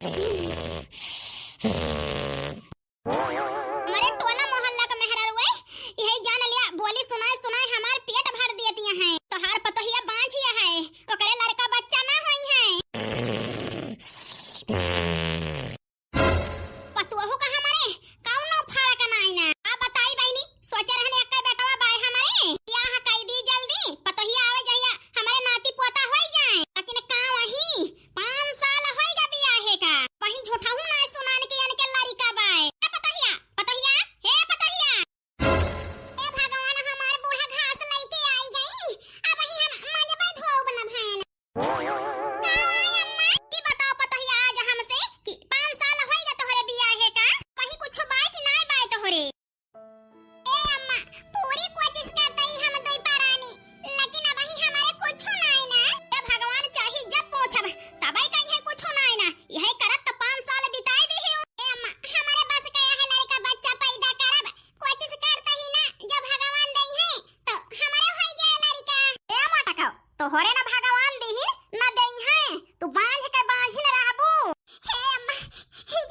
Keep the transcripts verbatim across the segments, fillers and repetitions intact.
हमरे टोला मोहल्ला क मेहरारुए, इहै जान लिया, बोली सुनाए सुनाए हमार पेट भर देतिया हैं। तोहार पतोहिया बाँझिया है, ओकरे लड़का बच्चा ना होइहैं। पतोहू का हमरे कौनो फरक नाई ना। अब बताई बहिनी, सोचे रहने एक्कै बेटवा बाय हमरे, बियाह कई दी जल्दी, पतोहिया आवे जहिया हमरे नाती पोता होई जाए। लेकिन का वही पाँच साल होई गा बियाहे का, वही झूठहू ना सुनान के इनके लड़िका बाय। ए पतोहिया, पतोहिया, हे पतोहिया। ए भगवान, हमार बूढ़ा घास लइके आई गई, अब वही हम मजबै धोब न भैन। का आई अम्मा? ई बताओ पतोहिया आज हमसे कि पाँच साल होई गा तोहरे बियाहे का, वही कुछ बाय कि नाय बाय तोहरे? ए अम्मा, पूरी कोशिश करत ही हम दुई परानी, लेकिन अबही हमरे कुछो नाई ना। ए भगवान, चाही जब पूछब, तबै कहिहैं कुछो नाई ना। यही करत त पाँच साल बिताई दिहियो। ए अम्मा, हमरे बस का यह लड़का बच्चा पैदा करब, कोशिश करत ही ना, जब भगवान दइहैं, तो हमरे होई जाए लड़का। ए मटकौ, तोहरे न भगवान दीहिन, न देइहैं, तू बाँझ के बाँझिन रहबू। हे अम्मा,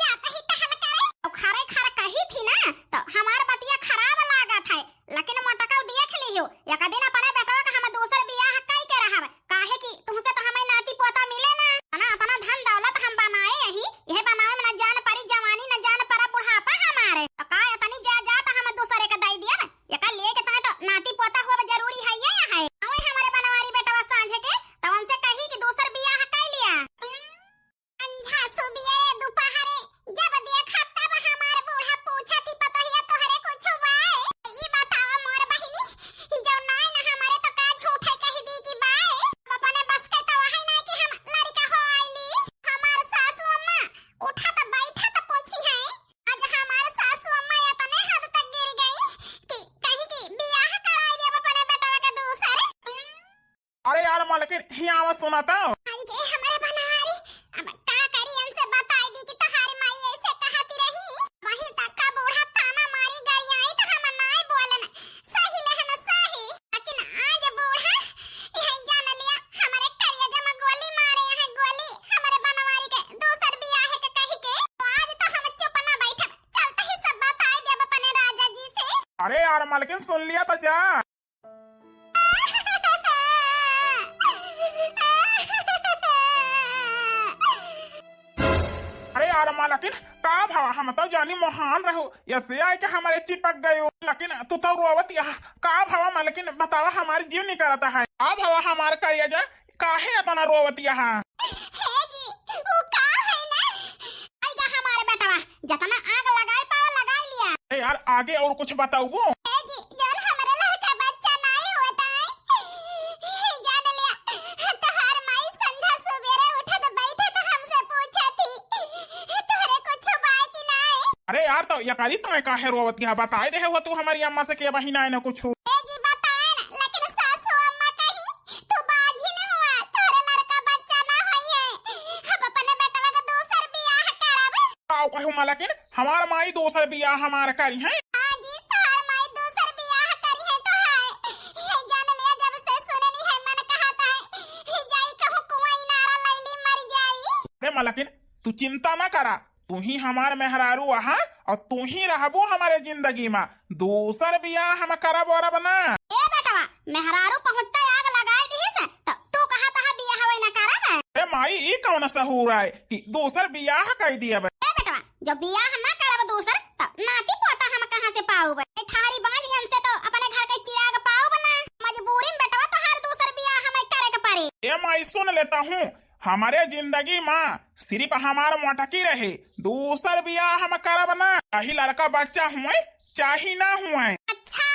जात ही टहल करे। अब खरे खर कही थी ना, तो हमार बतिया खराब लागत है, लेकिन मोटकौ देख लियो, एक दिन अपने बेटवा का हम दूसर बियाह कई के रहब, काहे कि तुमसे तो हमें नाती पोता मिले ना, ना अपना धन दौलत हम बनाए यही, यह बनावे में न जान परी जवानी, न जान परा बुढ़ापा हमारे, तो का इतनी जायदाद हम दूसरे के दे दिया ना? एका लेके तोहे तो नाती पोता हुआ जरूरी है, ये है। ओए हमरे बनवारी बेटवा साँझे के, तो उनसे कही कि दूसर बियाह कई लिया। संझा सुबियरे दुपहरे जब देखा तब हमार बूढ़ा पूछा थी, "पतोहिया तोहरे कुछ बाय?" ई बतावा मोर बहिनी, जो नाय न हमारे तो का झूठे कही दी कि बाय? अब अपने बस के तो वही नाय कि हम लड़िका हो आइली। हमार सासू अम्मा उठत बैठत पूछी है, आज हमार सासू अम्मा इतने हद तक गिर गई कि कहीं की बियाह कराई देब अपने बेटवा के दूसर। अरे यार मलकिन, हियाँ आवा सुना तो। आई गे हमरे बनवारी, अब का करी, इनसे बताई दी कि तोहार माई ऐसे कहती रही। वहीं तक का बूढ़ा ताना मारी गरियाई तो हम नाय बोलन, सही लेहन सही। लेकिन आज बूढ़ा यही जान लिया, हमरे करेजा में गोली मारे हैं, गोली। हमरे बनवारी के दूसर बियाह के कही के, तो आज तो हम चुप ना बैठब, चलते ही सब बताई देब अपने राजा जी से। अरे यार मलकिन, सुन लिया तो जा। अरे यार मलकिन, का भवा, हम तो जानी महान रहू, ऐसे आए के हमरे चिपक गयो, लेकिन तू तो रोवत यहाँ। का भवा मलकिन, बतावा, हमार जीव निकरत है। का भवा हमार करेजा, काहे इतना रोवत यहाँ? हे जी, वो का है ना, आई गा हमारे बेटवा, जतना आग लगाए पावा लगाए लिया। ए यार, आगे और कुछ बताउबो? हे जी, जौन हमरे लड़का बच्चा नाई होता है, जान लिया, तोहार माई संझा सुबेरे उठत बैठत हमसे पूछा थी, "तोहरे कुछ बाय कि नाय?" अरे यार, तो ये करी तो काहे रोवत यहाँ, बताए दे हो तू हमारी अम्मा से कि बहिना है ना कुछ। ए जी, बताए ना, लेकिन सासू अम्मा कही, "तू बाझी न हुआ, तोहरे लड़का बच्चा ना होई है, हम अपने बेटवा के दूसर बियाह करब।" आओ कहू मलकिन, हमार माई दूसर बियाह हमार करी है। हाँ जी, तोहार माई दूसर बियाह करी है तो है। ये जान लिया, जब से सुननी है, मन कहत है, जाई कहूँ कुआं इनारा लैली मर जाई। अरे मलकिन, तू चिंता ना करा, तू ही हमार मेहरारू अहा और तू ही रहबू हमारे जिंदगी में। दूसर बियाह हम करब वरब ना। ए बेटवा, मेहरारू पहुँचते आग लगाए दिहिस, त तू कहा तहा बियाह होई ना करब? ए माई, ई कौन सहूर आए कि दूसर बियाह कई दियब? ए बेटवा, जब बियाह ना करब दूसर, त नाती पोता हम कहाँ से पाउब? ए ठारी बाँझियन से तो अपने घर के चिराग पाउब ना। मजबूरी में बेटवा तोहार दूसर बियाह हमें करे के पड़ी। ए माई, सुन लेता हूँ, हमारे जिंदगी में सिर्फ हमार मोटकी रहे, दूसर बियाह हम करब ना। चाही लड़का बच्चा हुए, चाही ना हुए। अच्छा,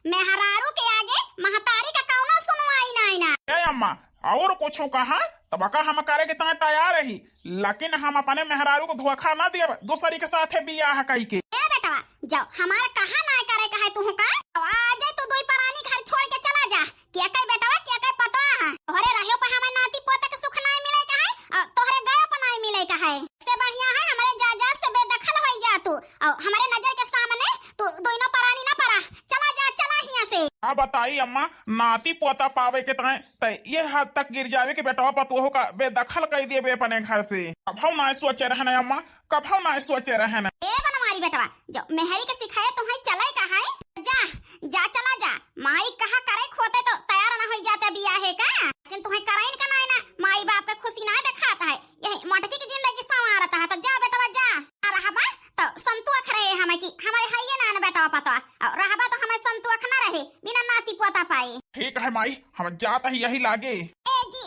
मेहरारू के आगे महतारी का कौनो सुनवाई नाई ना। ए अम्मा, और कुछ कहा तब का हम करे के तैयार रही, लेकिन हम अपने मेहरारू को धोखा ना दियब दूसरी के साथे बियाह कई के। ए बेटवा, जब हमार कहा ना करे का है तुहका, तो आज तू दुई परानी घर छोड़ के चला जा। के कई बेटवा, के कई पतोह है। तोहरे रहे पे हमें नाती पोते के सुख नाई मिले का है, और तोहरे गए पे नाई मिले का है। इससे बढ़िया है हमारे जायदाद से बेदखल होई जा तू, और हमारे नजर के सामने तू दोनों परानी ना परा। चला जा, चला हियाँ से। अब बताई अम्मा, नाती पोता पावे के ताए, तै ये हद तक गिर जावे कि बेटवा पतोह का बेदखल कइ देबे अपने घर से। कभौ नाहीं सोचे रहन अम्मा, कभौ नाहीं सोचे रहन। ए बनवारी बेटवा, जो मेहरी के सिखाए तुम्हें चले का है, जा, जा चला जा। माई कहा करे खोते तो तैयार ना होई जाते बियाहे का, लेकिन तुम्हें करइन का नाहीं ना, माई बाप के खुशी ना देखात है। यही मोटकी की जिंदगी संवारत है, तो जा बेटवा जा। आ रहबा तो संतोख रहे हमें कि हमारे हइये ना न बेटवा पतवा, और रहबा तो हमें संतोख ना रहे बिना नाती पोता पाए। ठीक है माई, हम जात ही यही लागे। ए जी,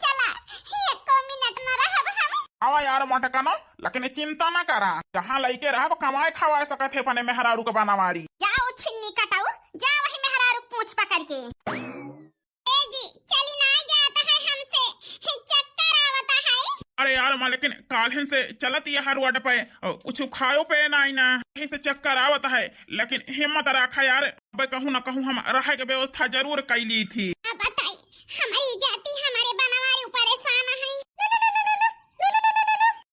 चला, एको मिनट ना रहब हम। आवा यार मोटकनो, लेकिन चिंता ना करा, जहाँ लइके रहब कमाए खवाए सकत है अपने मेहरारू के बनवारी। जाओ छिन्नी कटाऊ, जा वही मेहरारू के पूँछ पकड़ के। ए जी, चली ना जात है हमसे, चक्कर आवत है। अरे यार माँ, लेकिन काल्हिन से चलत यह रोड पे, अ, कुछ खायो पे नाहीं ना, यही से चक्कर आवत है, लेकिन हिम्मत रखा यार, अबे कहूँ ना कहूँ हम रहे के व्यवस्था जरूर कैली थी। अब बताई, हमारी जाति हमारे बनवारी ऊपर एहसान है।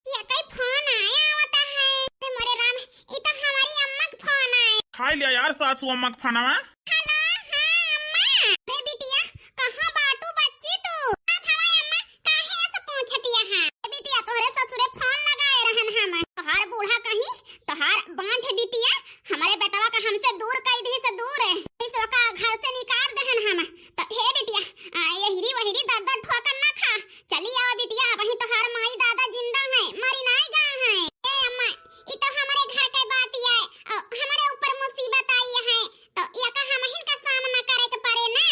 या कई फोन आया आवता है। अरे मोरे राम, ई तो हमारी अम्मा के फोन आए। खाई लिया यार सासू अम्मा के फोनवा। हेलो, हाँ अम्मा। अरे बिटिया, कहाँ बाटू बच्ची तू? अब हवा अम्मा, काहे ऐसे पूछतिया है? ए बिटिया, तोहरे ससुरे फोन लगाए रहन हम। तोहार बूढ़ा कहीं, तोहार बांझ बिटिया, हमारे बेटवा का हमसे दूर कई दी से दूर है। इस वका घर से निकाल देहन हम। तो हे बिटिया, आ, यहिरी वहिरी दर दर ठोकर ना खा। चली आवा बिटिया, वहीं तोहार माई दादा जिंदा हैं, मरी नाई गा हैं। ए अम्मा, ई तो हमरे घर के बात है, अ, हमरे ऊपर मुसीबत आई है, तो एका हमहिन का सामना करे के पड़े ना।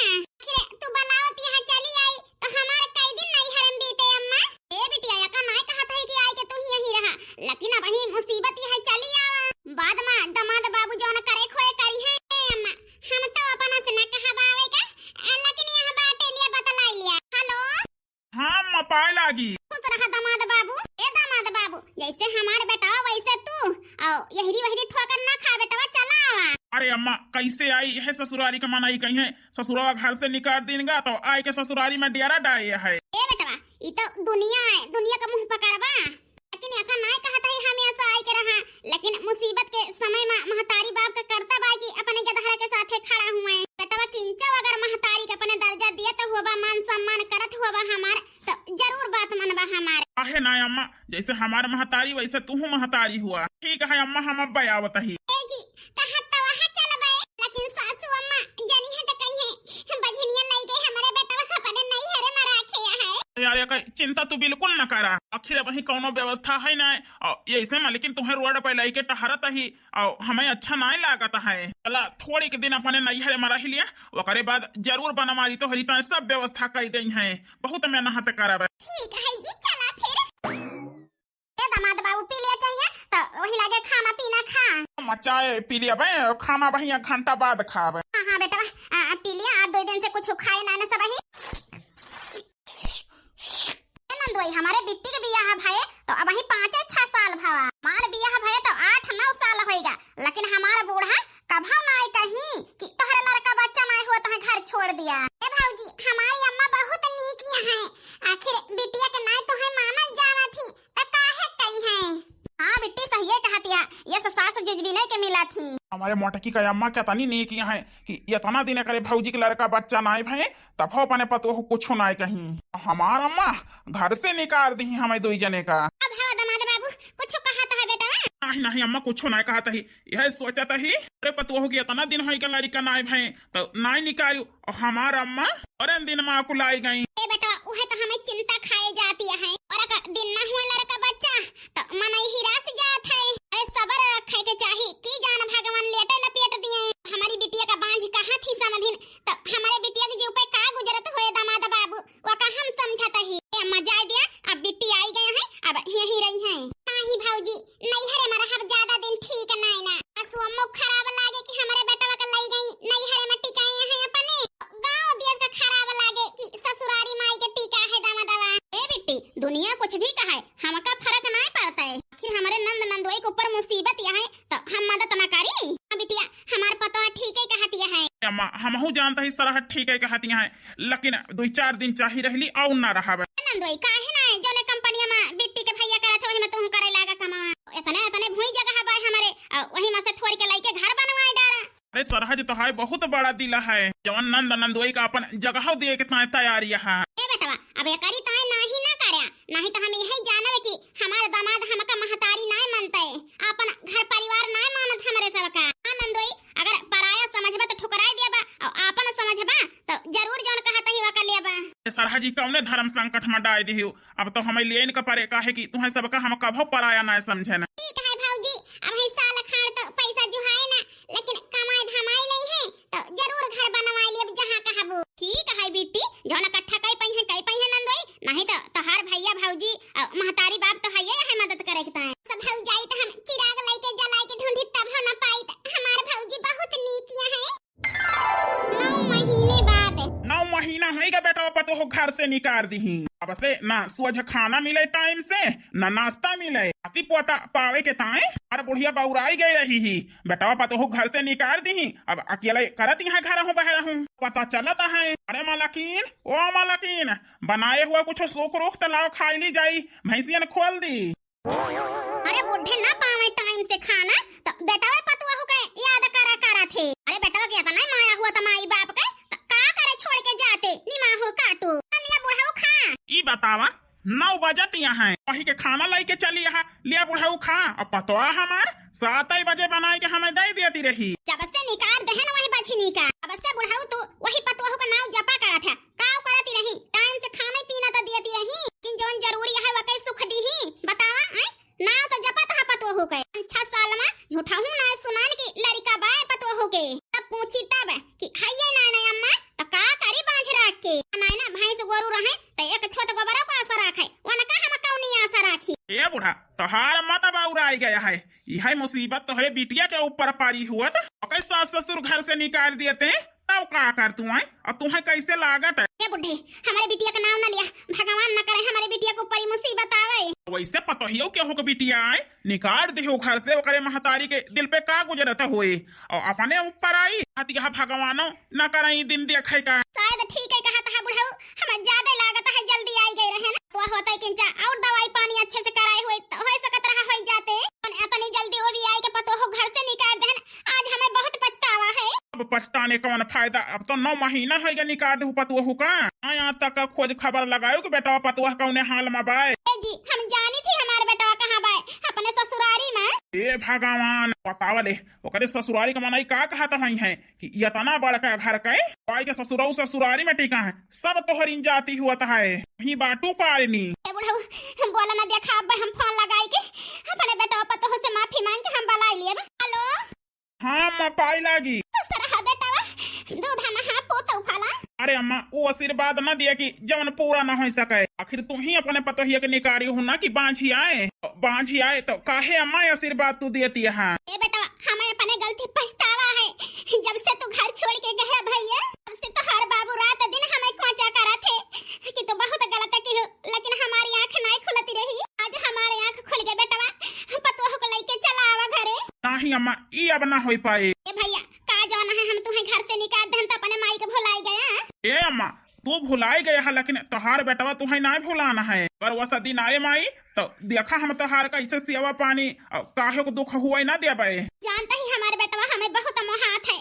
आखिर तू बलावत यहाँ चली आई, तो हमार कई दिन नैहर में बीते अम्मा। ए बिटिया, एका नाई कहत है कि आई के तू यहीं रहा, लेकिन अब ही मुसीबत यहाँ चली आवा। बाद में दमाद बाबू जौन करे खोए करी है। ए अम्मा, हम तो अपना से न कहबावे का, अ, लेकिन यहाँ बाटे लिया बतलाई लिया। हेलो। हाँ, अम्मा, पाए लागी। खुश रहा दामाद बाबू। ए दामाद बाबू, जैसे हमार बेटवा वैसे तू, और यहरी वहरी ठोकर ना खा बेटवा, चला आवा। अरे अम्मा, कैसे आई है ससुरारी का मनई कहीं है? ससुरवा घर से निकाल दीन गा, तो आए के ससुरारी में डेरा डाए है। ए बेटवा, ई तो दुनिया है, दुनिया का मुँह पकड़बा। लेकिन एका नाय कहत है हमेशा आए के रहा, लेकिन मुसीबत के समय में महतारी बाप का कर्तव्य है कि अपने गदहरा के साथे खड़ा हुए। बेटवा किंचो अगर महतारी के अपने दर्जा दिया तो होबा, मान सम्मान करत होबा हमार, तो जरूर बात मनबा हमार। काहे ना अम्मा, जैसे हमार महतारी वैसे तू महतारी हुआ। ठीक है अम्मा, हम अब आवत ही। ए जी, कहत तो वहाँ चलबे, लेकिन सासू अम्मा जनी है तो कहीं है, बझनिया लई गई हमारे बेटवा का अपने नैहरे में रखे है। यार, ये कहीं चिंता तू बिल्कुल न करा, आखिर वही कौनो व्यवस्था है ना, और ऐसे में लेकिन तुम्हें रोड पे लई के टहरत ही, और हमें अच्छा नाय लागत है। चला, थोड़ी के दिन अपने नैहरे में रह लिया, ओकरे बाद जरूर बनवारी तोहरी ताईं सब व्यवस्था कई दई है। बहुत मेहनत करब। ठीक है जी, चला फिर। ए दामाद बाबू, पी लिया चाहिए, तो वही लागे खाना पीना खा। हम चाय पी लिया बे, खाना वही एक घंटा बाद खाब। हाँ, हाँ बेटा, आ, पी लिया, आज दो दिन से कुछ खाए ना, ना सब वही। ए नंदोई, हमारे बिट्टी के बियाह भये तो अबहीं पाँचे छह साल भवा। हमार बियाह भये तो आठ नौ साल होइगा, लेकिन हमार बूढ़ा कभौ नाय कहीं कि तोहरे लड़का बच्चा नाय हुआ, तोहे घर छोड़ दिया। ए भौजी, हमारी अम्मा बहुत नीक यहाँ है, आखिर बिटिया के नाय तोहे मानत जाना थी, त काहे कहीं है? हाँ बिट्टी, सहिए कहतिया, ये से सास जुजबी नहीं के मिला थी। हमारे मोटकी का अम्मा कितनी नीक यहाँ है कि इतना दिन करे भौजी के लड़का बच्चा नाय भये, तब हो अपने पतोह कुछ नाय कहीं। हमार अम्मा घर से निकाल दी हमें दुई जने का। अब हवा दामाद बाबू, कुछ कहत है बेटा? नहीं, नहीं अम्मा, कुछ नाय कहत ही। यह सोचत ही, अरे पतोह की इतना दिन होई के लड़का नाय भये, तो नाय निकालू। और हमार अम्मा अरे दिन माँ कुलाई गई। ए बेटा, उहे तो हमें चिंता खाए जाती है। और अगर दिन ना हुआ लड़का बच्चा, तो मनई हिरास जात है। अरे सबर रखे के चाही, की जान भगवान लेटे लपेट दिए। हमारी बिटिया का बांझ कहाँ थी समधिन, तो हमारे बिटिया के जीव पे का गुजरत होए दामाद बाबू, वो का हम समझत ही। ए अम्मा जाए दिया, अब बिट्टी आई गए हैं, अब यहीं रही हैं। नाही भौजी, नैहरे में रहब ज्यादा दिन ठीक नाय ना। सासु अम्मो खराब लागे कि हमरे बेटवा के लई गई, नैहरे में टिकाए हैं अपने। गाँव देश का खराब लागे कि ससुरारी माई के टीका है दामादवा। ए बिट्टी, दुनिया कुछ भी कहे, हमका फर्क नाय पड़ता है। आखिर हमरे नंद नंदोई के ऊपर मुसीबत यह है, तो हम मदद ना करी? हाँ बिटिया, हमार पतवा ठीक है कहतिया है। अम्मा, हमहू जानता ही सरहद ठीक है कहतिया है, लेकिन दुई चार दिन चाही रहली और ना रहब। नंदोई, काहे ना है, जौने कंपनिया में बिट्टी के भैया करत है, वही में तुम करे लागा कमावा। इतने, इतने भुई जगह बाय हमरे, आ, वही में से थोड़ के लइके घर बनवाए डारा। ए सरहज तो है, बहुत बड़ा दिल है, जवन नंद नंदोई का अपन जगह दिए के ताए तैयार यहाँ। ए बेटवा, अब एकरी ताए नाही ना करया, नाही तो हम यही जानब कि हमार दामाद हमका महतारी नाय मानते, आपन घर परिवार नाय मानत हमरे सबका। हाँ नंदोई, अगर पराया समझबा तो ठुकराए देबा, और आपन समझबा तो जरूर जौन कहत ही वका लेबा। ए सरहज ई कौने धर्म संकट में डाय दिहियो, अब तो हमें लेन का परे, काहे कि तुहें सबका हम कभो पराया नाय समझे ना। ठीक है भौजी, अब है साल खाड़ तो पैसा जुहाए ना, लेकिन कमाई धमाई नहीं है, तो जरूर घर बनवाए लेब जहाँ कहबू। ठीक है बिट्टी, जौन इकट्ठा कई पई है, कई पई है नंदोई, नहीं तो तोहार भैया भौजी और महतारी बाप तो है, है मदद करे के ताए। सब भौजाई तो हम चिराग लेके जलाए के ढूंढी तब हो ना पाई, त हमार भौजी बहुत नीकिया है। नौ महीने बाद। नौ महीना होई गा बेटवा पतोह घर से निकाल दिही। अब से ना सोझ खाना मिले टाइम से, ना नाश्ता मिले। नाती पोता पावे के ताए अरे बुढ़िया बौराई गई रही ही। बेटवा पतोह घर से निकाल दिही, अब अकेले करत यहाँ घर हूँ बहर हूँ। पता चलत है। अरे मालकिन, ओ मालकिन, बनाए हुआ कुछ सूख रूख त लाओ, खाई ली जाई, भैंसियन खोल दी। अरे बुढ़े ना पावे टाइम से खाना, तो बेटवा पतोह के याद करा करा थे। अरे बेटवा के इतना माया हुआ त माई बाप के, तो का करे छोड़ के जाते, निमाहुर काटू। लिया बुढ़ऊ खा। ई बतावा, नौ बजत यहाँ है, वही के खाना लेके चली यहाँ, लिया बुढ़ऊ खा। अब पतोह हमार सात ही बजे बनाए के हमें दे देती रही। जब से निकाल देहन वही बझिनी का, तब से बुढ़ऊ तू वही पतोह का नाव जपा करत है। काव करती रही, टाइम से खाने पीना तो देती रही, लेकिन जौन जरूरी है वके सुख दीही। बतावा, हैं? नाव तो जपत है पतोह के। पाँच छह साल में झूठहू ना सुनान की लड़का बाय पतोह के। तब पूछी तब कि हइये ना ना अम्मा, तो का करी बांझ रख के? ना ना भैंस गोरू रहे, तो एक छोट गोबरा को आशा रखे, वनका हम कौनी आशा राखी? ए बूढ़ा, तोहार मत बौराई गया है, यह मुसीबत तोहरे बिटिया के ऊपर पारी हुआ। तो ओके सास ससुर घर से निकाल देते, तब का कर तू आए? और तुम्हें कैसे लागत है? ए बुढ़े, हमारे बिटिया का नाम ना लिया, भगवान ना करे हमारे बिटिया के ऊपर ये मुसीबत आवे। वैसे पतोहियो के हो के बिटिया आए, निकाल दिहो घर से, ओकरे महतारी के दिल पे का गुजरत होए, और अपने ऊपर आई। हतिया भगवानो न करई दिन देखे का। शायद ठीक है कहत है बुढ़ऊ, हमें ज्यादा लागत है जल्दी आई गई रहे ना, तो होता है किंचा और दवाई पानी अच्छे से कराए हुए तो हो सकत रहा होई जाते। अपन इतनी जल्दी वो भी आई के पतोह घर से निकाल देहन, आज हमें बहुत पछतावा है। अब पछताने कौन फायदा, अब तो नौ महीना है गया निकाल दे पतोह का। हाँ, यहाँ तक का खोज खबर लगायो कि बेटवा पतोह कौने हाल में बाय। ए जी, हम जानी थी हमारे बेटवा कहाँ बाय, अपने ससुरारी में। ए भगवान, बतावले ओकरे ससुरारी का मनई का कहत हई है कि इतना बड़का घर के पाई के ससुरऊ ससुरारी में टिका है, सब तोहर इन जाति हुआ है, वही बाटू पारनी। ए बुढ़ऊ, बोला ना, देखा अब हम फोन लगाई के अपने बेटवा पतोह से माफी मांग के हम बलाई लिए। हेलो। हाँ, अम्मा पाई लागी। सरहा बेटवा, दूध नहा पोतऊ खाला। अरे अम्मा, वो आशीर्वाद ना दिया कि जवन पूरा ना हो सके। आखिर तू ही अपने पतोहिया के निकारी हो ना कि बांझी आए, बांझी आए तो काहे अम्मा आशीर्वाद तू देती है? ए बेटवा, हमें अपने गलती पछतावा है। जब से तू घर छोड़ के गया भैया, तब से तोहार बाबू रात दिन हमें कोचा करा थे कि तू बहुत गलत की हो, लेकिन हमारी आँख नहीं खुलती रही। आज हमारी आँख खुल गई बेटवा, पतोह को लेके चला आवा घरे। नहीं अम्मा, ई अब ना हो पाए। ए भैया, का जौन है हम तुम्हें घर से निकाल देहन तो अपने माई के भुलाई गया? ए अम्मा, तू भुलाई गया है, लेकिन तोहार बेटवा तुम्हें ना भुलाना है। पर वह सदी ना आए माई, तो देखा हम तोहार कैसे सेवा पानी, और काहे को दुख हुआ ना देबे। जानता ही हमार बेटवा हमें बहुत मोहात है,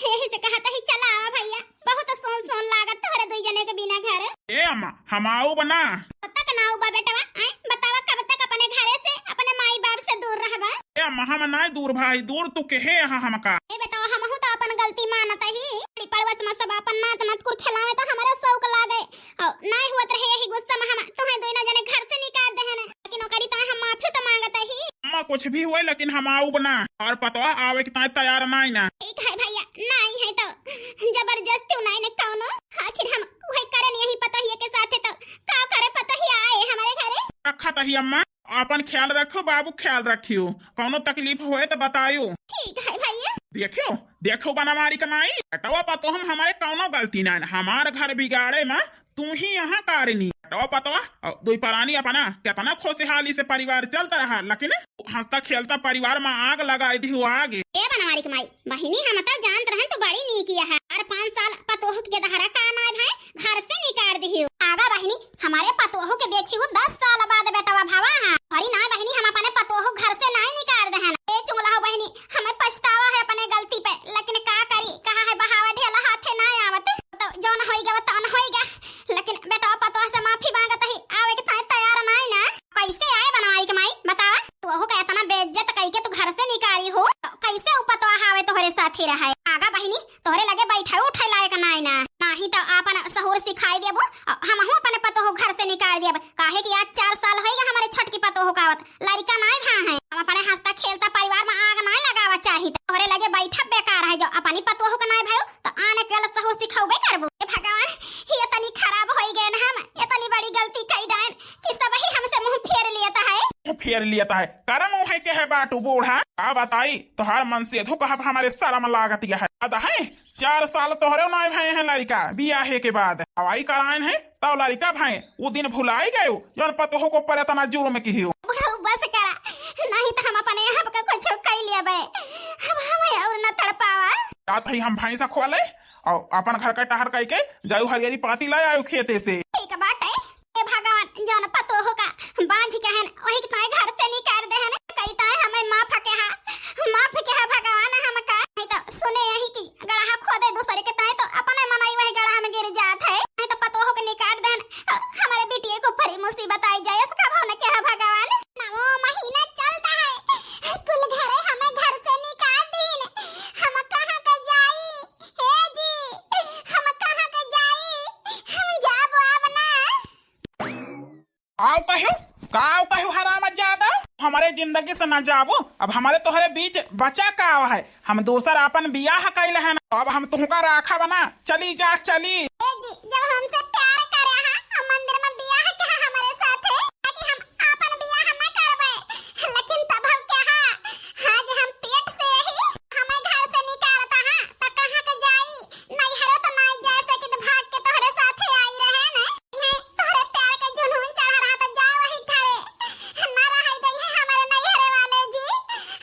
यही से कहता ही चला आवा भैया, बहुत सोन सोन लागत तोहरे दुई जने के बिना घर। ए अम्मा, हम आऊ बना। कब तक ना आऊ बा बेटवा, आए बतावा, कब तक अपने घरे से, अपने माई बाप से दूर रहबा? ए अम्मा, हम ना दूर भाई, दूर तू केहे यहाँ हमका। ए बेटवा, हमहू तो अपन गलती मानत ही। बड़ी पड़वस में सब अपन नात नात कुर खेलावे तो हमारा शौक लागे। और नाय हुआ रहे यही गुस्सा में हम तुम्हें दोनों जने घर से निकाल देहन। लेकिन ओकरी तो हम माफी तो मांगत ही। अम्मा कुछ भी हुए लेकिन हम आऊ बना। और पतवा आवे के ताए तैयार नाई ना। ठीक है भैया, नाई है तो जबरदस्ती नाई ने कौनो। आखिर हम वही करन यही पतोहिए के साथ है तो का करे पतोहिया आए हमारे घरे। रखा तही अम्मा। आपन ख्याल रखियो बाबू, ख्याल रखियो, कौनो तकलीफ होए तो बतायो। ठीक है भैया। देखियो, देखियो बनवारी कमाई, बेटवा पतोह में हमारे कौनो गलती ना है, हमार घर बिगाड़े में तू ही यहाँ कारणी। बेटवा पतोह और दुई परानी अपना कितना खुशहाली से परिवार चलता रहा, लेकिन हंसता खेलता परिवार में आग लगाई दी हो आगे। ए बनवारी कमाई, बहिनी, हम तो जानत रहन तू बड़ी नीक यह। अरे पाँच साल पतोह के दहरा का नाय भाई, घर से निकाल दिहियो। आगा बहिनी, हमारे पतोह के देखी हो दस साल बाद बेटवा भावा है। अरे ना बहिनी, हम अपने पतोह घर से नाय निकाल देहन। ए चुंगला हो बहिनी, हमें पछतावा है अपने गलती पे, लेकिन का फिर है आगा बहिनी, तोहरे लगे बैठे उठे लायक नाई ना, नाही तो आपन सहूर सिखाई देबो, अ, हमहू अपने पतोह घर से निकाल देब, काहे कि आज चार साल होइगा हमरे छोटकी पतोह का आवत, लड़का नाई भा है, हम अपने हंसता खेलता परिवार में आग नाई लगावा चाही, तोहरे लगे बैठब बेकार है, जो अपनी पतोह का नाई भयो तो आने के गलत सहूर सिखौबे करबो। ए भगवान, ये तनी खराब होई गए ना हम, ये तनी बड़ी गलती कई डायन कि सब ही हमसे मुंह फेर लियत है। मुंह फेर लियत है, करम उहे के है बाटू बूढ़ा। का बताई, तोहार मनसेधू कहब हमरे शरम लागत है। अद है, चार साल तोहरे नाई भए हैं लड़का, बियाहे के बाद हवाई करायन है, तब लड़का भए, उ दिन भुलाई गयो, जौन पतोह को पर इतना जुर्म किहियो। बुढ़ऊ बस करा, नहीं तो हम अपने आप का कुछ कई लेबे, अब हमें और न तड़पावा। जात ही हम भैंसा खोले, और अपन घर का टहर कई के जायु हरियरी पाती ला आयु खेते से। ठीक बाटे, ए भगवान, जौन पतोह का बांझ कहन, वही के ताई घर से निकाल देहन, कई ताई हमें माफ केहा, माफ केहा भगवान हमका, नहीं तो सुने यही की गड़हा खोदे दूसरे के ताई तो अपने मनई वही गड़हा में गिर जात है, नहीं तो पतोह के निकाल देहन, हमरे बिटिया को बड़ी मुसीबत आई जाए, इसका भाव न केहा भगवान। नवो महीना चलता है, कुल घरे हमें घर से निकाल दीन, हम कहाँ के जाई? हे जी, हम कहाँ के जाई? हम जाब आब ना। आओ कहो, का आओ कहो हरामजादा? हमरे जिंदगी से ना जाबो, अब हमरे तोहरे बीच बचा का आवा है? हम दोसर आपन बियाह कइले हैं ना, अब हम तुहका राखब ना, चली जा चली। ए जी, जब हमसे प्यार करे हा, हम मंदिर में बियाह के हा हमरे साथे, ताकि हम आपन बियाह ना करबे, लेकिन तब हम कहा, हाँ जे हम पेट से ही हमें घर से निकालता हा, त कहाँ के जाई? नैहरे तो नाई जा सकित, भाग के तोहरे साथे आई रहे ने। इहे तोहरे प्यार के जुनून चढ़ा रहा त जा वही घरे। ना रहाई दई है हमारे नैहरे वाले जी।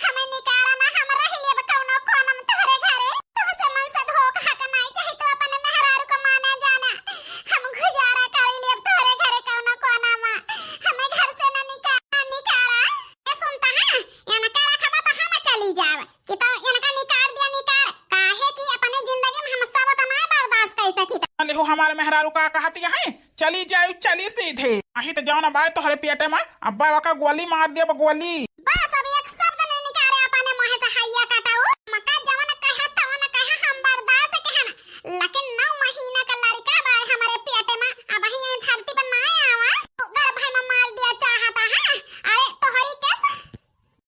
हमें निकाला ना, हम रह लेब कौनो कोना में तोहरे घरे। तोहसे मन से धोखा के नाई चाही, तो अपन मेहरारू को माना जाना। हम गुजारा कर लेब तोहरे घरे कौनो कोना में। हमें घर से ना निका-, ना निकाला। ए सुनता है, इनका रखबा तो हम चली जाब। कि तो इनका निकार दिया निकार, काहे कि अपने जिंदगी में हम सब तो ना बर्दाश्त कर सकी। अले हो हमारे मेहरारू का कहती है, चली जाओ, चली सीधे। अही तो जौन बाय तोहरे पेटे में, अब्बा वका गोली मार दिया, गोली। बस अब एक शब्द नहीं निकाले अपने मुंह से, हैया कटाऊ। मका जवन कहे तवन कहे, हम बर्दाश्त के हन, लेकिन नौ महीना का लड़का बाय हमारे पेटे में, अब ही ये धरती पर ना आवा, तो गर्भ में मार दिया चाहता है। अरे तोहरी केस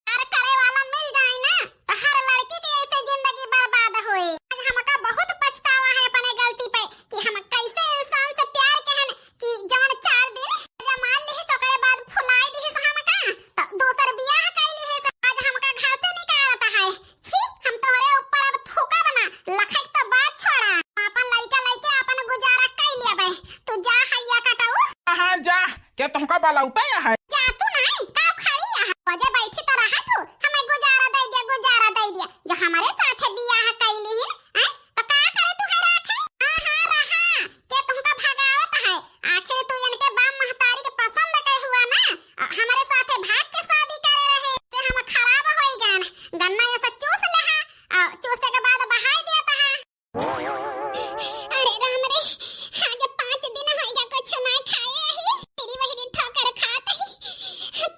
प्यार करे वाला मिल जाए ना, तो हर लड़की के ऐसे जिंदगी बर्बाद होए। आज हमका बहुत पछतावा है अपने गलती पे कि हम कैसे इंसान से प्यार के हन कि जवन चार दिन जमान लिहिस, ओकरे बाद फुलाई दिहिस हमका, तो दूसर बियाह कई लिहिस। आज हमका घर से निकालता है। छी, हम तोहरे ऊपर अब थूकब ना, लखक तो बात छोड़ा। हम अपन लड़का लेके अपन गुजारा कई लेबे। तू जा हैया कटाऊ। हाँ, जा। क्या तुमका बलौता या है? जा तू नहीं, का खड़ी है? वजे बैठी तो रहा तू, हमें गुजारा दे दिया, गुजारा दे दिया। जो हमारे साथे बियाह कैली ही, हैं? तो का करे तू है राखे? हाँ, हाँ, रहा। के तुमका भगावत है? आखिर तू इनके बाप महतारी के पसंद के हुआ ना? अ, हमारे साथे भाग के शादी करे रहे, से हम खराब होई जान। गन्ना ये सब चूस लेहा, अ, चूसे के बाद बहाई देता है। अरे राम रे, आज पाँच दिन होइगा कुछ ना खाए रही। मेरी बहिनी ठोकर खात ही।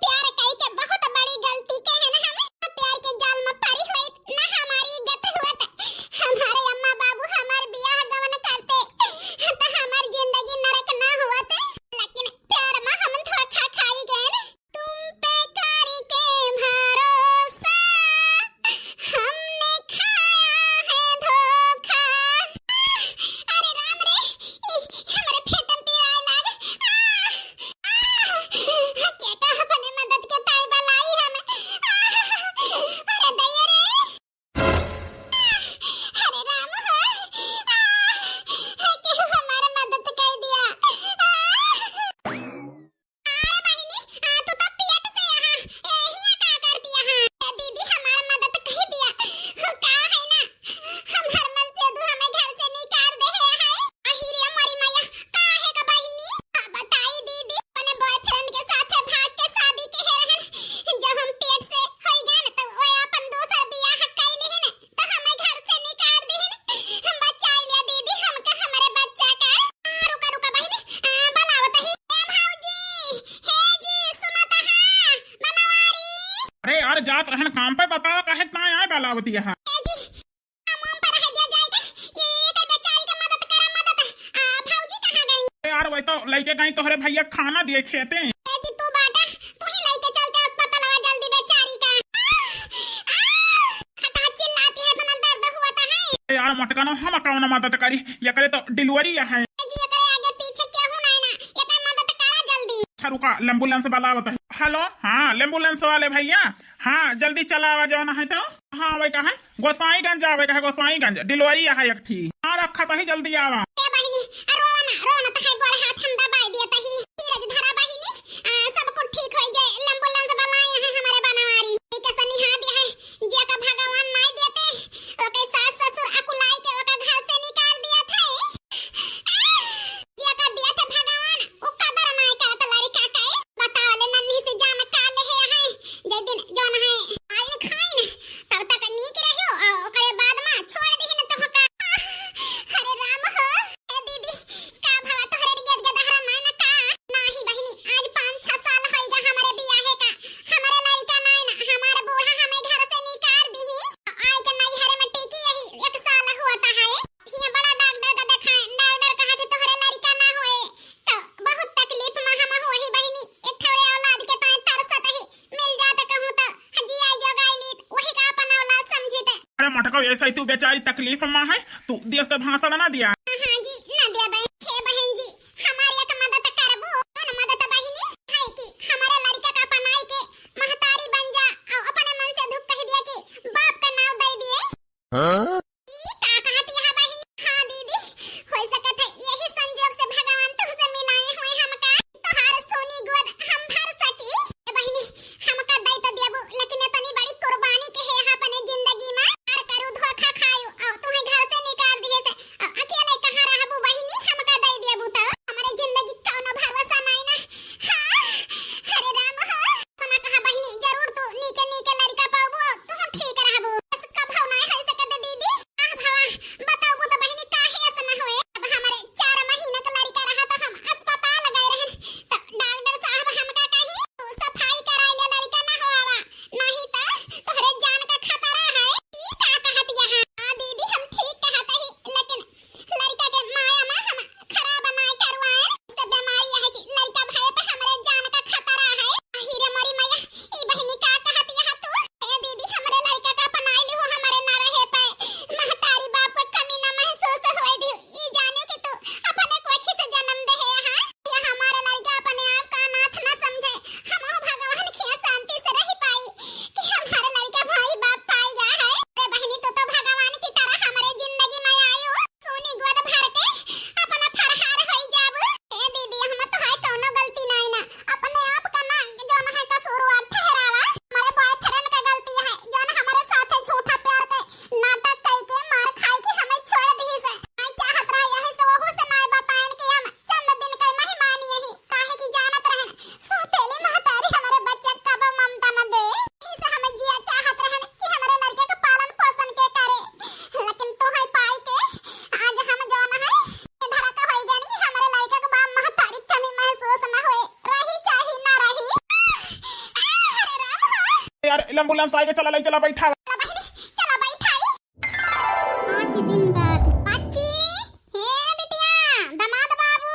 प्यार कई के बहुत बड़ी गलती के है ना हम। प्यार के जाल में पड़ी हुई ना हमारी इज्जत हुआ त। हमारे अम्मा बाबू हमार बियाह गवन करते त हमार जिंदगी नरक ना हुआ त। लेकिन प्यार में हम धोखा खाई गए ना। तुम पे करके भरोसा, हमने खाया है धोखा। अरे राम रे, ई हमरे पेट में पिराए लाग। आ, आ, के का अपने मदद के ताई बलाई हम। आ, अरे दैया रे। अरे राम हो, आ, केहू हमार मदद कर दिया। आ, अरे बहिनी, आ, तू तो पेट से यहाँ, ए, हियाँ का कर दिया, हाँ? ए, दीदी, हमार मदद कर दिया। हो, का है ना, हमार मनसेधू हमें घर से निकाल दे है, है? अही रे मोरी मैया, का है का बहिनी? का बताई दीदी, अपने boyfriend के साथे भाग के शादी के है रहन। जब हम पेट से होई गए न, तो वो अपन दूसर बियाह कर लेहिन, तो हमें घर से निकाल देहिन। बचाई लिया दीदी, हमका हमरे बच्चा का। आ, रुका, रुका बहिनी, आ, बुलावत ही। ए भौजी, हे जी, सुनत हा, बनवारी। अरे यार, जात रहन काम पे, बतावा काहे इतना आए बुलावती है? ए जी, हम नहीं तोहरे भैया खाना दिए खेते। ए जी, तू बाटा, तू ही लइके चलते अस्पतालवा जल्दी बेचारी का। आ, आ, खता चिल्लाती है, इतना दर्द हुआ था है। ए यार मोटका ना, हम कौन मदद करी, एकरे तो delivery है। ए जी, एकरे आगे पीछे केहू नहीं ना, एकर मदद करा जल्दी। अच्छा रुका, ambulance वाला आवत है। Hello, हाँ, ambulance वाले भैया, हाँ, जल्दी चला आवा जौन है तो। हाँ, वही कहाँ है? गोसाईगंज आवे का है, गोसाईगंज। Delivery है एक ठी। हाँ, रखा तही, जल्दी आवा। ए बहिनी, आ रोवा ना, रोवा ना, तहार गोड़ हाथ हम दबाई दिया तही। धीरज धरा बहिनी, आ, सब कुछ ठीक होई जाए। Ambulance वाला आए हैं हमारे बनवारी। ठीक है, सनिहा दिया है, जे का भगवान नाई देते, ओके सास ससुर अकुलाई के ओका घर से निकाल दिया थे। आ, जे का दिया थे भगवान, ओ कदर नाई करत लड़का के। बतावले नन्ही से जान का ले है, है। जे दिन जौन है, आइन खाइन, तब तक नीक रहियो, आ ओकरे बाद में छोड़ दिहिन तोहका। अरे राम हो, ए दीदी, का भवा तोहरे रिगेद के दहरा नाई ना का? नाही बहिनी, आज पाँच छह साल होई गा हमरे बियाहे का। हमरे लड़का नाई ना, हमार बूढ़ा हमें घर से निकाल दिही। आए के नैहरे में टिकी यही एक साल हुआ था है। हियां बड़ा डॉक्टर का देखाए, डॉक्टर कहा थे तोहरे लड़का ना होए। तो बहुत तकलीफ में हम होही बहिनी, एक ठौरे औलाद के ताए तरसत ही, मिल जात कहूँ तो जिया जोगाई लीत, वही का अपन औलाद समझित। अरे मटका, ऐसा ही तू बेचारी तकलीफ में है, तू देश का भाषण ना दिया। हाँ जी, ना दिया बहन। हे बहन जी, हमारी एक मदद करबो। कौन मदद बहिनी? है कि हमारे लड़का का अपनाई के महतारी बन जा और अपने मन से दुख कह दिया कि बाप का नाव दे दिए। हाँ? ई का कहत यह बहिनी? हाँ दीदी, हो सकत है यही संजोग से भगवान तुमसे मिलाए हुए हमका। तोहार सोनी गोद हम भर सकी। ए बहिनी, हमका दई तो देबू, लेकिन इतनी बड़ी कुर्बानी के है यहाँ अपने जिंदगी में। यार करू धोखा खायू, और तुम्हें घर से निकाल दिए थे, और अकेले कहाँ रहबू बहिनी? हमका दई देबू तो हमरे जिंदगी कौनो भरोसा नहीं ना। हाँ, अरे राम हो। सना कहा बहिनी, जरूर तू नीके नीके लड़का पाबू, तू ठीक रहबू। बस कभौ नाय होई सकत दीदी। आह भवा, बताबू तो बहिनी काहे ऐसा ना होए। अब हमारे चार महीना का लड़का रहा तो हम अस्पताल गए रहन, तो डॉक्टर साहब हमका कही, "तू सफाई कराई ले, लड़का ना होवा, नहीं तो तोहरे जान का खतरा है।" ई का कहत यहाँ? हाँ दीदी, हम ठीक कहत ही, लेकिन लड़का के माया में हम खराब नाय करवाए, से बीमारी है कि लड़का भये पे हमरे जान का खतरा है। अही रे मोरी मैया, ई बहिनी का कहत यहाँ तू? ए दीदी, हमरे लड़का का अपनाई लिहू, हमरे ना रहे पे महतारी बाप को कमी ना महसूस होए दिहू। ई जाने कि तू अपने कोखी से जन्म दे है यहाँ। ये हमारे लड़का अपने आप का अनाथ ना समझे, हम भगवान के शांति से रह पाई कि हमारे लड़का भाई बाप पाई गया है। अरे बहिनी, तू तो भगवान की तरह हमरे जिंदगी में आयू। सोनी गोद भर के अपना फरहार होई जाबू। ए दीदी, हम तो है कौनो गलती नाई ना, अपने आप का ना जौन है कसूरवार ठहरावा। हमारे बॉयफ्रेंड का गलती है जौन हमारे साथे झूठा प्यार के नाटक कई के मार खाई के हमें छोड़ दी से। मैं चाहत रहा यही से वहू से नाई बताएन कि हम चंद दिन का मेहमान यही, काहे कि जानत रहन सौतेली महतारी हमारे बच्चा कब ममता न दे। यही से हम जिया चाहत रहन कि हमरे लड़के के पालन पोषण के करे, लेकिन तोहे पाई के आज हम जौन है धरा का होई गन कि हमरे लड़के के बाप महतारी कमी महसूस न होए, रही चाहे ना रही। आ, अरे राम हो। यार, एम्बुलेंस आएगा, चला, ले चला, बैठा। चला बहिनी, चला बैठाई। पाँच दिन बाद। बच्ची, हे बिटिया, दामाद बाबू।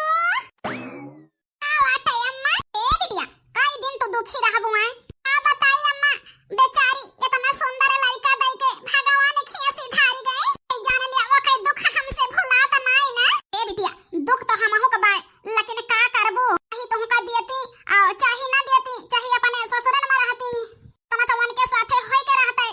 का बात है अम्मा? ए बिटिया, कई दिन तो दुखी रहबू आए। का बताई अम्मा, बेचारी इतना सुंदर लड़का दई के भगवान खीसी धारी गए। जान लिया, वो कई दुख हमसे भुलात नाई ना। ए बिटिया, दुख तो हमहू के बाय, लेकिन का करबू? चाही तुमका देती, आ, चाही ना देती, चाही अपने ससुरन में रहती। तना तो उनके साथे होई के रहते,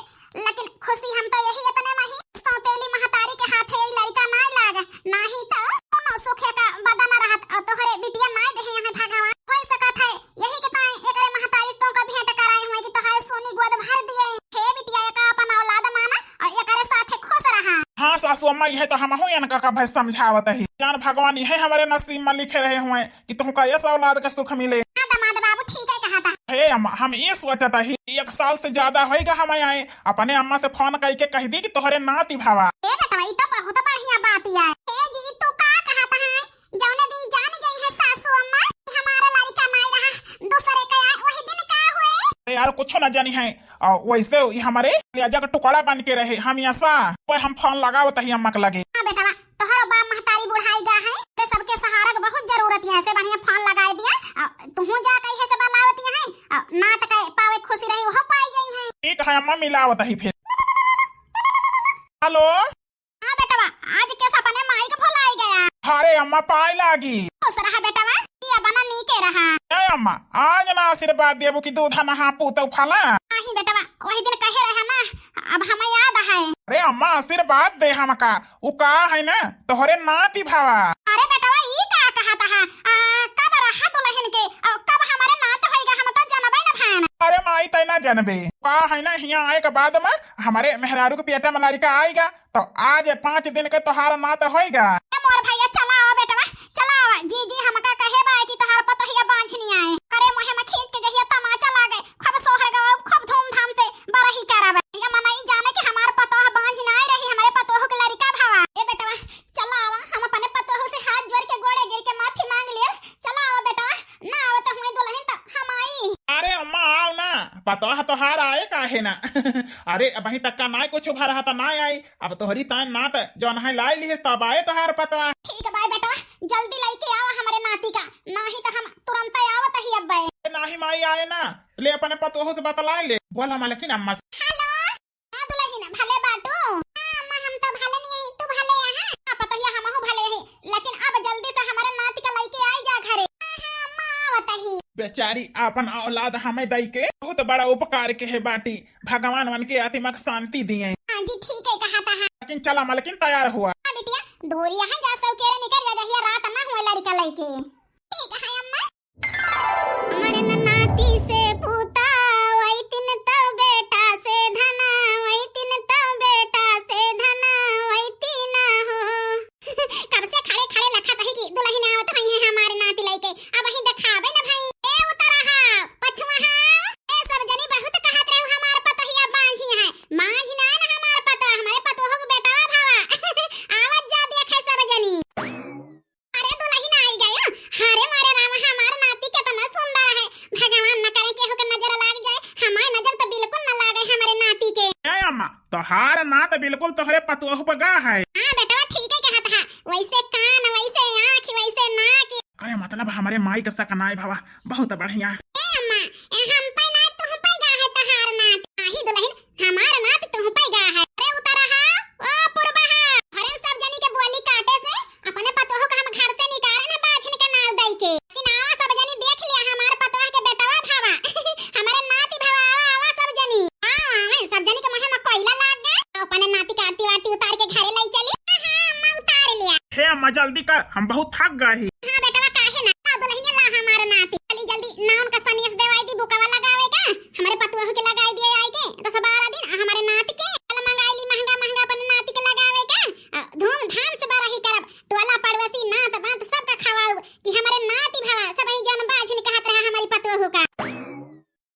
लेकिन खुशी हम तो यही इतने में ही सौतेली महतारी के हाथे ई लड़का नाय लाग, नाही तो कोनो सुखे का बदन रहत और तोहरे बिटिया नाय देहे यहाँ भगवान। होई सकत है यही के ताई एकरे महतारी तो का भेंट कराए हुए कि तोहार सोनी गोद भर दिए। हे बिटिया, एका अपन औलाद माना और एकरे साथे खुश रहा। हाँ सासू अम्मा, यह तो हमहू इनका का भाई समझावत ही। जान भगवान यह हमारे नसीब में लिखे रहे हुए कि तुमका इस औलाद का सुख मिले। हाँ, दामाद बाबू ठीक है कहा था। हे अम्मा, हम ये सोचत ही, एक साल से ज्यादा होइगा हम आए, अपने अम्मा से फोन करके कह दी कि तोहरे नाती भावा। ए बेटवा, ई तो बहुत बढ़िया बात है। ए जी, तू का कहत है? जौने दिन जान गई है सासू अम्मा कि हमारा लड़का नाई रहा, दूसरे का आए, वही दिन का हुए? अरे यार, कुछ ना जानी है। और वैसे ही हमारे कलेजा का टुकड़ा बन के रहे हमेशा। पर हम फोन लगावत ही अम्मा के लगे। हाँ बेटवा, तोहरो बाप महतारी बुढ़ाई गा है, ते सबके सहारा के बहुत जरूरत है, से बढ़िया फोन लगाए दिया। आ, तुहू जा कहीं से बलावत है, आ, नात के पावे खुशी रही, वो पाई गई है। ठीक है अम्मा, मिलावत ही फिर। हेलो। हाँ बेटवा, आज के सपने माई के भुलाई गया। अरे अम्मा, पाए लागी। खुश रहा बेटवा, ये बना नीके रहा। ए अम्मा, आज ना आशीर्वाद देबू कि दूध नहा पूतौ फला? नहीं बेटवा, वही दिन कहे रहा ना, अब हमें याद है। अरे अम्मा, आशीर्वाद दे हमका। उ का है ना, तोहरे नाती भावा। अरे बेटवा, ई का कहत है? आ, कब रहा दुल्हन के, आ, कब हमारे नात होइगा, हम तो जनबे न भैन। अरे माई, तै ना जनबे। का है ना, हियाँ आए के बाद में हमारे मेहरारू के पेटा में लड़का आएगा, तो आज पाँच दिन के तोहार नात होइगा। ए मोर भैया, चला आओ बेटवा, चला आओ। जी, जी, हमका कहे बा कि तोहार पतोहिया बांझनी आए। अरे मोहे में खींच के जहिया तमाचा लागे, खूब सोहर गवाओ, खूब धूमधाम से बरही करावे। ये मनई जाने कि हमार पतोह बांझ ना रही, हमारे पतोह के लड़का भावा। ए बेटवा, चला आवा, हम अपने पतोह से हाथ जोड़ के गोड़े गिर के माफी मांग लियो। चला आवा बेटवा, ना आवा तो हमारी दुल्हन तो हम आई। अरे अम्मा, आओ ना, पतोह तोहार आए काहे ना? अरे अबहीं तक का ना कुछ भरा तो ना आई, अब तोहरी तान नात जौन है लाई लिहिस, तब आए तोहार पतोह। ठीक बा बेटवा, जल्दी लइके आवा हमरे नाती का, नाही तो हम तुरंत आवत ही अब्बे। नाही माई, आए ना, ले अपने पतोह से बतला ले। बोला मलकिन अम्मा से। हेलो। हाँ दुल्हन, भले बाटू? हाँ अम्मा, हम तो भले नहीं है, तू भले यहाँ? हाँ पतोहिया, हमहू भले है, लेकिन अब जल्दी से हमारे नाती का लइके आई जा घरे। हाँ, हाँ अम्मा, आवत ही। बेचारी आपन औलाद हमें दई के बहुत बड़ा उपकार के है बाटी। भगवान उनके आत्मा के शांति दिए। हाँ जी, ठीक है कहा था। लेकिन चला मलकिन, तैयार हुआ। हाँ बिटिया, दूर यहाँ जा, सब केरे निकल जा, जहिया रात ना हुए लड़का लइके। ठीक है अम्मा। हमारे न नाती से पूता, वही तीन तौ बेटा से धना, वही तीन तौ बेटा से धना, वही तीन हो। कब से खड़े खड़े लखत ही कि दुल्हन आवत हुई है हमारे नाती लइके, अब वही देखावे न भाई। ए उतरा हा, पछुआ हा, ए सब जनी बहुत कहत रहू हमार पतोहिया बांझी है, बांझी ना न हमार पतोह, हमारे पतोह के बेटवा भावा। आवत जा देखे सब जनी। अरे दुल्हन आई गयो। अरे मारे राम, हमार नाती कितना सुंदर है। भगवान न करे केहू के नजर लाग जाए। हमार नजर तो बिल्कुल न लागे हमारे नाती के। ए अम्मा, तोहार नात बिल्कुल तोहरे पतोह पे गा है। हाँ बेटवा, ठीक है कहत है। वैसे कान, वैसे आँख, वैसे नाक। अरे मतलब हमारे माई के सकनाई भावा, बहुत बढ़िया। ए अम्मा, ए हम पे ना, तुह पे गा है तोहार नात। आही दुल्हन, हमार नात तुह पे गा है। अरे उतरा हा, ओ पुरबा हा। अरे सब जनी के बोली काटे से अपने पतोह का हम घर से निकाले ना बाझन के नाव दई के। लेकिन आवा सब जनी देख लिया हमार पतोह के बेटवा भावा। हमारे नाती भावा, आवा, आवा सब जनी। आवा, आवा, सब जनी के मुँह में कोयला लाग गए। अपने नाती के आरती वारती उतार के घरे लाई चली। हाँ, हाँ, अम्मा उतार लिया। हे अम्मा जल्दी कर, हम बहुत थक गए ही। हाँ बेटवा, काहे ना? ला दुल्हनिया ला हमारे नाती। चली जल्दी नाउन का सनेस देवाई दी, बुकवा लगावे का। हमारे पतोह के लगाई दिए आई के दस बारह दिन, आ हमारे नाती के चल मंगाई ली महंगा महंगा अपने नाती के लगावे का। आ, धूमधाम से बरही करब, टोला पड़ोसी नात बात सबका खवाऊ कि हमारे नाती भावा सब ही जौन बाझिन कहत रहा हमारी पतोह का।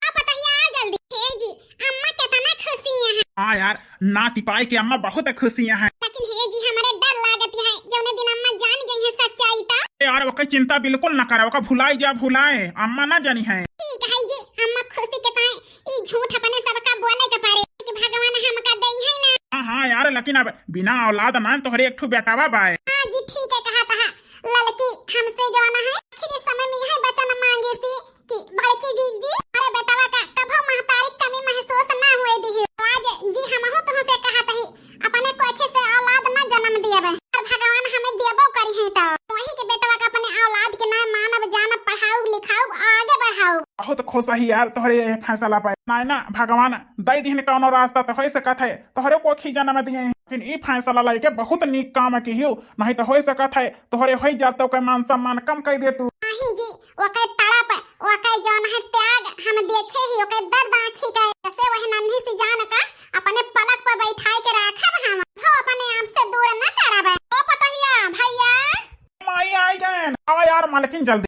अब पतोहिया आ जल्दी। हे जी, अम्मा कितना खुशी है। हाँ यार, नाती पाए के अम्मा बहुत खुशी है। लेकिन हे जी, हमारे डर लागत है, जौने दिन अम्मा जान गई है सच्चाई तो। ए यार, ओकर चिंता बिल्कुल न करा, ओकर भुलाई जा, भुलाए, अम्मा ना जानी है। ठीक है जी, अम्मा खुशी के ताए ई झूठ अपने सबका बोले के पड़े कि भगवान हमका दई है ना। हाँ, हाँ यार, लेकिन अब बिना औलाद ना तोहरे एक ठो बेटावा बाए। हाँ जी, ठीक है कहा था। ललकी हमसे जौन है आखिरी समय में यही वचन मांगी सी कि बड़की जीजी, अरे बेटवा का कभो महतारी कमी महसूस ना हुए दिही। आज जी हमहू तुमसे कहत ही, अपने कोखे से औलाद ना जन्म दियबे, और भगवान हमें दियबो करी है तो वही के बेटवा का अपने औलाद के ना मानब, जानब, पढ़ाऊ, लिखाऊ, आगे बढ़ाऊ। बहुत खुश ही यार तोहरे ये फैसला पे। नाय ना, भगवान दई दिहन कौनो रास्ता तो हो सकत है, तोहरे कोखी जन्म दिए, लेकिन ई फैसला लेके बहुत नीक काम किहियो, नहीं तो हो सकत है तोहरे होई जात तो ओकर मान सम्मान कम कर दे तू। नहीं जी, ओकर तड़प, ओकर जौन है त्याग हम देखे ही, ओकर दर्द आँखी के। जैसे वही नन्ही सी जान का अपने पलक पर बैठाए के राखब हम, वो अपने आप से दूर न करब। ओ पतोहिया, भैया। माई आई गए। आवा यार मालकिन जल्दी।